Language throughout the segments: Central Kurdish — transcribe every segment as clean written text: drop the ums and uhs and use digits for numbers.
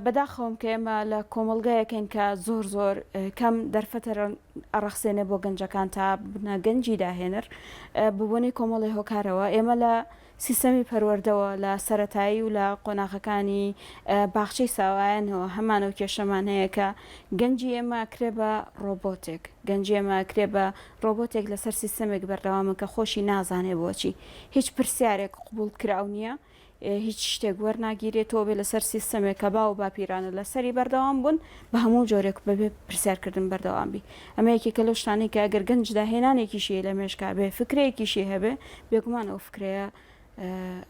بەداخەوەم کە ئێمە لە کۆمەڵگایەکەین کە زۆر زۆر کەم دەرفەتە ئەڕەخسێنێ بۆ گەنجەکان تا ببنە گەنجی داهێنەر بە بۆنەی کۆمەڵی هۆکارەوە ئێمە لە سیستەمی پەروەردەوە لە سەرەتایی و لە قۆناغەکانی باخچەی ساوایانەوە هەمان ئەو کێشەمان هەیە کە گەنجی ئێمە ئەکرێ بە ڕۆبۆتێک گەنجی ئێمە ئەکرێ بە ڕۆبۆتێک لەسەر سیستەمێک بەردەوامە کە خۆشی نازانێ بۆچی هیچ پرسیارێک قبوڵ کراو نییە هیچ شتێک وەرناگیرێت تۆ بێ لەسەر سیستەمێک کە باو و باپیرانە لەسەری بەردەوام بوون بە هەموو جۆرێک بەبێ پرسیارکردن بەردەوام بی ئەمە یەکێکە لەو شتانەی کە ئەگەر گەنج داهێنانێکیشی لە مێشکا بێ فکرەیەکیشی هەبێ بێگومان ئەو فکرەیە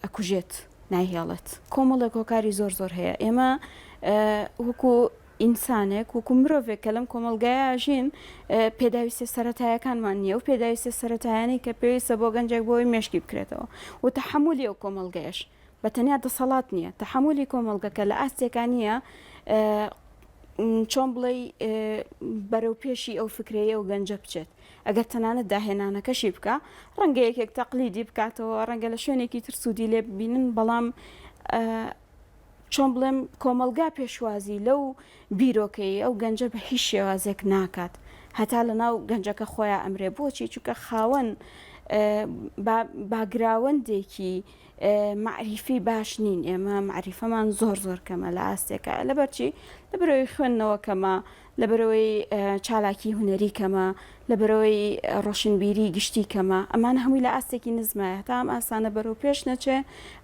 ئەکوژێت نایهێڵێت کۆمەڵێک هۆکاری زۆر زۆر هەیە ئێمە وەکو ئینسانێک وەکو مرۆڤێک کە لەم کۆمەڵگایە ژین پێداویستە سەرەتایەکانمان نییە و پێداویستە سەرەتایانەی کە پێویستە بۆ گەنجێک بۆی مێشکی بکرێتەوە و تەحەمولی ئەو کۆمەڵگەیەش بە تەنیا دەسەڵات نییە تەحەمولی کۆمەڵگەکە لە ئاستێکا نییە چۆن بڵێی بەرەو پێشی ئەو فکرەیە و گەنجە بچێت ئەگەر تەنانەت داهێنانەکەشی بکە ڕەنگە یەکێک تەقلیدی بکاتەوە ڕەنگە لە شوێنێکی تر سوودی لێ ببینن بەڵام چۆن بڵێم کۆمەڵگا پێشوازی لەو بیرۆکەی ئەو گەنجە بە هیچ شێوازێک ناکات هەتا لە ناو گەنجەکە خۆیان ئەمرێ بۆچی چونکە خاوەن باگراوەندێکی مەعریفی باش نین ئێمە مەعریفەمان زۆر زۆر کەمە لە ئاستێکە لەبەرچی لەبەرەوەی خوێندنەوە کەمە لەبەرەوەی چالاکی هونەری کەمە لەبەرەوەی ڕۆشنبیری گشتی کەمە ئەمان هەمووی لە ئاستێکی نزمایە تا ئەم ئاسانە بەرەو پێش نەچێ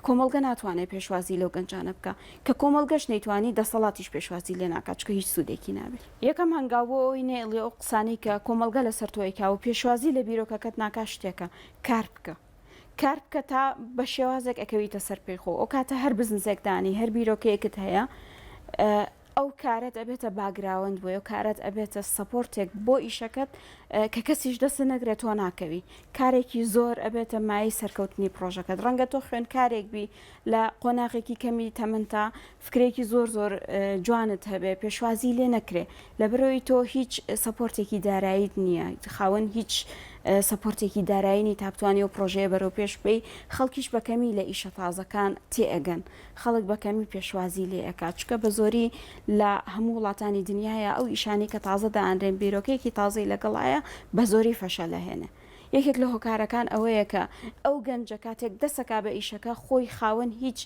کۆمەڵگە ناتوانێت پێشوازی لەو گەنجانە بکە کە کۆمەڵگەش نەیتوانی دەسەڵاتیش پێشوازی لێ ناکات چونکە هیچ سوودێکی نابێت. یەکەم هەنگاو بۆ ئەوەی نەیەڵی ئەو قسانەی کە کۆمەڵگە لەسەر تۆ ئەیکا و پێشوازی لە بیرۆکەکەت ناکا شتێکە کار بکە. کار بکە تا بە شێوازێک ئەکەویتە سەر پێی خۆ ئەو کاتە هەر بزنسێک دانی هەر بیرۆکەیەکت هەیە ئەو کارەت ئەبێتە background بۆی ئەو کارەت ئەبێتە support ێک بۆ ئیشەکەت کە کەسیش دەست نەگرێت تۆ ناکەوی کارێکی زۆر ئەبێتە مایەی سەرکەوتنی پرۆژەکەت ڕەنگە تۆ خوێندکارێک بی لە قۆناغێکی کەمی تەمەنتا فکرێکی زۆر زۆر جوانت هەبێ پێشوازی لێ نەکرێ لەبەرئەوەی تۆ هیچ support ێکی داراییت نییە خاوەن هیچ support ێکی دارایی نی تا بتوانی ئەو پرۆژەیە بەرەو پێش ببەی خەڵکیش بە کەمی لە ئیشە تازەکان تێئەگەن خەڵک بە کەمی پێشوازی لێ ئەکات چونکە بە زۆری لە هەموو وڵاتانی دنیایا ئەو ئیشانەی کە تازە دائەنرێن بیرۆکەیەکی تازەی لەگەڵایە بە زۆری فەشەل ئەهێنێ یەکێک لە هۆکارەکان ئەوەیە کە ئەو گەنجە کاتێک دەسەکا بە ئیشەکە خۆی خاوەن هیچ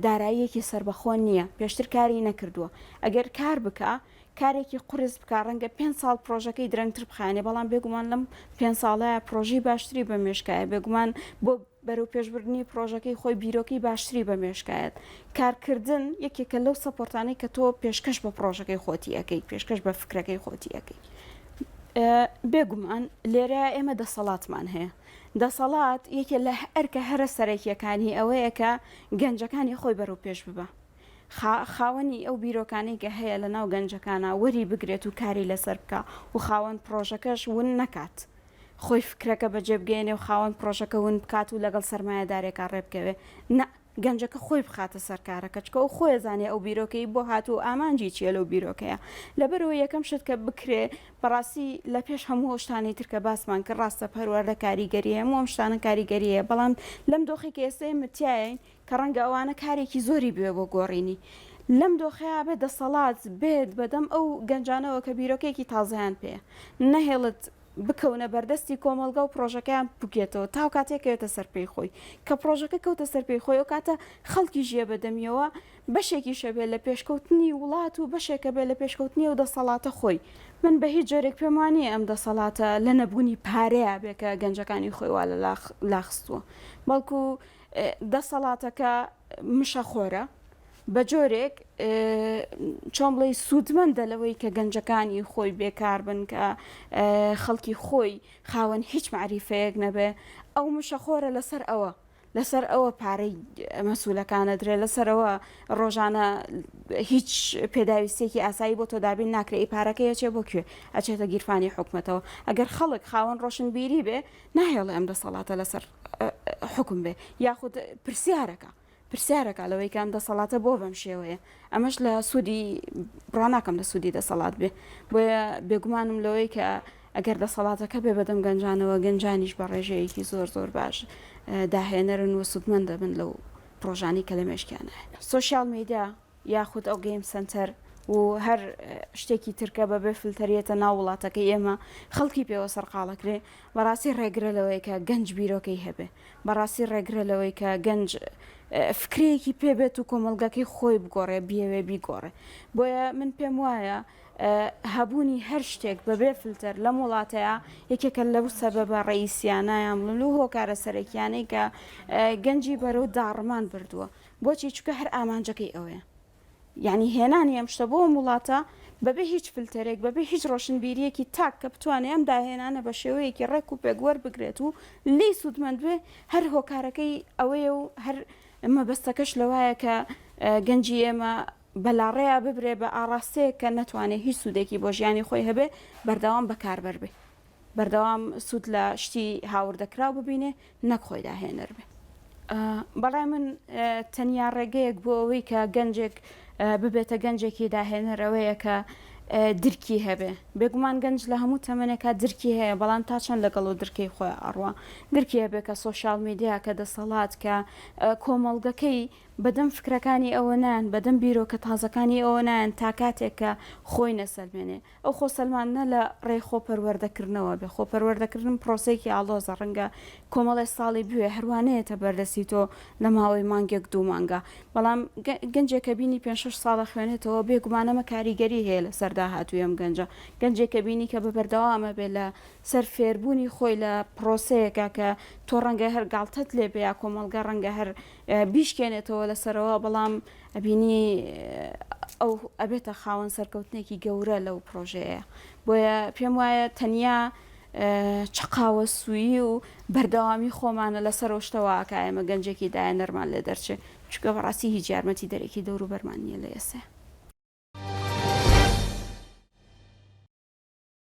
داراییەکی سەربەخۆ نییە پێشتر کاری نەکردووە ئەگەر کار بکا کارێکی قورس بکا ڕەنگە پێ ساڵ پرۆژەکەی درەنگتر بخایەنێ بەڵام بێگومان لەم پێ ساڵەیە پرۆژەی باشتری بە مێشکایە بێگومان بۆ بەرەو پێشبردنی پرۆژەکەی خۆی بیرۆکەی باشتری بە مێشکایەت کارکردن یەکێکە لەو support انەی کە تۆ پێشکەش بە پرۆژەکەی خۆتی ئەەکەی پێشکەش بە فکرەکەی خۆتی ئەەکەی بێگومان لێرە ئێمە دەسەڵاتمان هەیە. دەسەڵات یەکێ لە ئەرکە هەرە سەرەکییەکانی ئەوەیە کە گەنجەکانی خۆی بەرەو پێش ببا. خاوەنی ئەو بیرۆکانەی کە هەیە لە ناو گەنجەکانا وەری بگرێت و کاری لەسەر بکا و خاوەن پڕۆژەکەش ون نەکات. خۆی فکرەکە بەجێ بگەیەنێ و خاوەن پڕۆژەکە ون بکات و لەگەڵ سەرمایەدارێکا ڕێ بکەوێ. نا. گەنجەکە خۆی بخاتە سەر کارەکە چکە ئەو خۆی ئەزانێ ئەو بیرۆکەی بۆ هاتووە و ئامانجی چییە لەو بیرۆکەیە لەبەرئەوەی یەکەم شت کە بکرێ بەڕاستی لە پێش هەموو ئەو شتانەی تر کە باسمان کرد ڕاستە پەروەردە کاریگەری هەیە هەموو ئەم شتانە کاریگەری هەیە بەڵام لەم دۆخی کە ئێستا ئێمە تیاین کە ڕەنگە ئەوانە کارێکی زۆری بوێ بۆ گۆڕینی لەم دۆخەیا بێ دەسەڵات بێت بەدەم ئەو گەنجانەوە کە بیرۆکەیەکی تازەیان پێیە نەهێڵت بکەونە بەردەستی کۆمەڵگا و پڕۆژەکەیان بپوکێتەوە تاو کاتێک کەوێتە سەر پێی خۆی کە پڕۆژەکە کەوتە سەر پێی خۆی ئەو کاتە خەڵکیش یە بەدەمیەوە بەشێکیشە بێ لە پێشکەوتنی وڵات و بەشێکە بێ لە پێشکەوتنی ئەو دەسەڵاتە خۆی من بە هیچ جۆرێک پێم وانییە ئەم دەسەڵاتە لە نەبوونی پارەیە بێ کە گەنجەکانی خۆی وا لە لاخستووە بەڵکو دەسەڵاتەکە مشەخۆرە بە جۆرێک چۆن بڵێی سوودمەندە لەوەی کە گەنجەکانی خۆی بێکار بن کە خەڵکی خۆی خاوەن هیچ مەعریفەیەک نەبێ ئەو مشەخۆرە لەسەر ئەوە لەسەر ئەوە پارەی مەسولەکانە درێ لەسەرەوە ڕۆژانە هیچ پێداویستێکی ئاسایی بۆ تۆ دابین ناکرێ ئی پارەکەی ئەچێ بۆ کوێ ئەچێتە گیرفانی حکومەتەوە ئەگەر خەڵک خاوەن ڕۆشنبیری بێ ناهێڵێ ئەم دەسەڵاتە لەسەر حکوم بێ یاخود پرسیارەکە پرسیارەکە لەوەی کە ئەم دەسەڵاتە بۆ بەم شێوەیە ئەمەش لە سوودی بڕوا ناکەم لە سوودی دەسەڵات بێ بۆیە بێگومانم لەوەی کە ئەگەر دەسەڵاتەکە بێ بەدەم گەنجانەوە گەنجانیش بە ڕێژەیەکی زۆر زۆر باش داهێنەرن و سوودمەند دەبن لەو پڕۆژانەی کە لە مێشکیان هەیە. social media. یاخود ئەو game center و هەر شتێکی تر کە بەبێ فلتەر یەتە ناو وڵاتەکەی ئێمە خەڵکی پێوە سەرقاڵەکرێ بەڕاستی ڕێگرە لەوەی کە گەنج بیرۆکەی هەبێ بەڕاستی ڕێگرە لەوەی کە گەنج فکرەیەکی پێ بێت و کۆمەڵگەکەی خۆی بگۆڕێ بیەوێ بیگۆڕێ بۆیە من پێم وایە هەبوونی هەر شتێک بەبێ فلتەر لەم وڵاتەیە یەکێکە لەو سەبەبە ڕئیسیانە یان بڵێم لەو هۆکارە سەرەکیانەی کە گەنجی بەرەو داڕمان بردووە بۆچی چونکە هەر ئامانجەکەی ئەوەیە یعنی هێنانی ئەم شتە بۆ ئەم وڵاتە بەبێ هیچ فلتەرێک بەبێ هیچ ڕۆشنبیریەکی تاک کە بتوانێت ئەم داهێنانە بە شێوەیەکی ڕێک و پێک وەربگرێت و لێی سوودمەند بێ هەر هۆکارەکەی ئەوەیە و هەر مەبەستەکەش لەوایە کە گەنجی ئێمە بەلاڕێیا ببرێ بە ئاڕاستەیەک کە نەتوانێ هیچ سوودێکی بۆ ژیانی خۆی هەبێ بەردەوام بەکاربەر بێ بەردەوام سوود لە شتی هاوردەکراو ببینێ نەک خۆی داهێنەر بێ. بەڕای من تەنیا ڕێگەیەک بۆ ئەوەی کە گەنجێک ببێتە گەنجێکی داهێنەر ئەوەیە کە درکی هەبێ. بێگومان گەنج لە هەموو تەمەنێکا درکی هەیە بەڵام تا چەند لەگەڵ ئەو درکەی خۆی ئەڕوا. درکی هەبێ کە سۆشیال میدیا، کە دەسەڵات، کە کۆمەڵگەکەی بەدەم فکرەکانی ئەوە نایەن، بەدەم بیرۆکە تازەکانی ئەوە نایەن تا کاتێک کە خۆی نەسەلمێنێ. ئەو خۆسەلماندنە لە ڕێی خۆپەروەردەکردنەوە بێ. خۆپەروەردەکردن پرۆسەیەکی ئاڵۆزە، ڕەنگە کۆمەڵێ ساڵی بوێ، هەروا نەیەتە بەردەستی تۆ لە ماوەی مانگێک دوو مانگا. بەڵام گەنجێک کە بینی پێنج شەش ساڵە خوێنێتەوە، بێگومان ئەمە کاریگەری هەیە لەسەر داهاتووی ئەم گەنجە. گەنجێک کە بینی کە بە بەردەوام ئەبێ لە سەر فێربوونی خۆی لە پرۆسەیەکا کە تۆ ڕەنگە هەر گاڵتەت لێ بێ یا کۆمەڵگە ڕەنگە هەر بیشکێنێتەوە لەسەرەوە، بەڵام ئەبینی ئەو ئەبێتە خاوەن سەرکەوتنێکی گەورە لەو پرۆژەیە. بۆیە پێم وایە تەنیا چەقاوەسوویی و بەردەوامی خۆمانە لەسەر ئەو شتە وا ئەکا ئێمە گەنجێکی داهێنەرمان لێ دەرچێ، چونکە بەڕاستی هیچ یارمەتیدەرێکی دەوروبەرمان نییە لە ئێستایا.